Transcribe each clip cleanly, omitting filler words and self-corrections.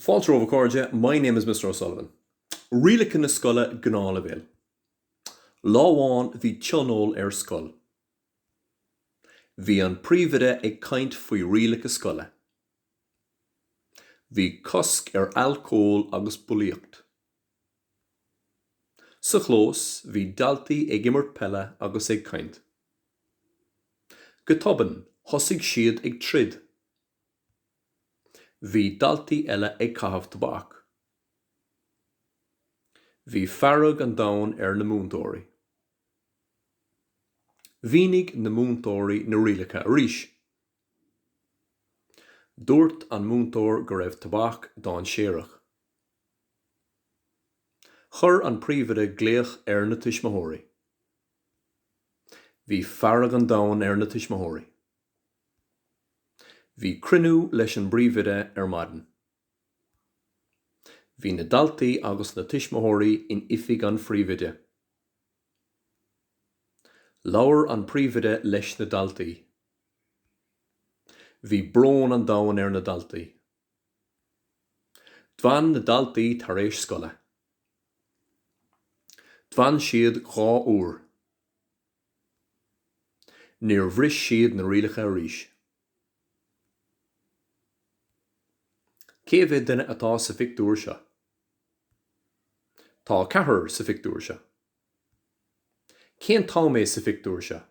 Fáilte romhaibh a chairde, my name is Mr O'Sullivan. Rialacha na scoile Gnáthleibhéal. Lá amháin bhí tionól ar scoil. Bhí an príomhoide ag caint faoi rialacha scoile. Bhí cosc ar alcól agus bulaíocht. Sa chlós bhí daltaí ag imirt peile agus ag caint. Go tobann thosaigh siad ag troid. Bhí daltaí eile ag caitheamh tobac. Bhí fearg an domhain ar na múinteoirí. Mhínigh na múinteoirí na rialacha arís. Dúirt an múinteoir go raibh tobac dainséarach. Chuir an príomhoide glaoch ar na tuismitheoirí. Bhí fearg an domhain ar na tuismitheoirí. Bhí cruinniú leis an bpríomhoide ar maidin. Bhí na daltaí agus na tuismitheoirí in oifig an phríomhoide. Labhair an príomhoide leis na daltaí. Bhí brón an domhain ar na daltaí. D'fhan na daltaí tar éis scoile. D'fhan siad 2 uair. Níor bhris siad na rialacha arís. Cé mhéad duine atá sa phictiúr seo? Tá ceathrar sa phictiúr seo. Cén t-am é sa phictiúr seo?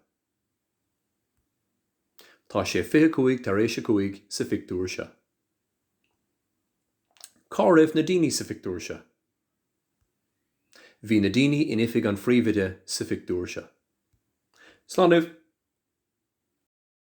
Tá sé 25 tar éis a 5 sa phictiúr seo. Cá raibh na daoine sa phictiúr seo? Bhí na daoine in oifig an phríomhoide sa phictiúr seo. Slán libh!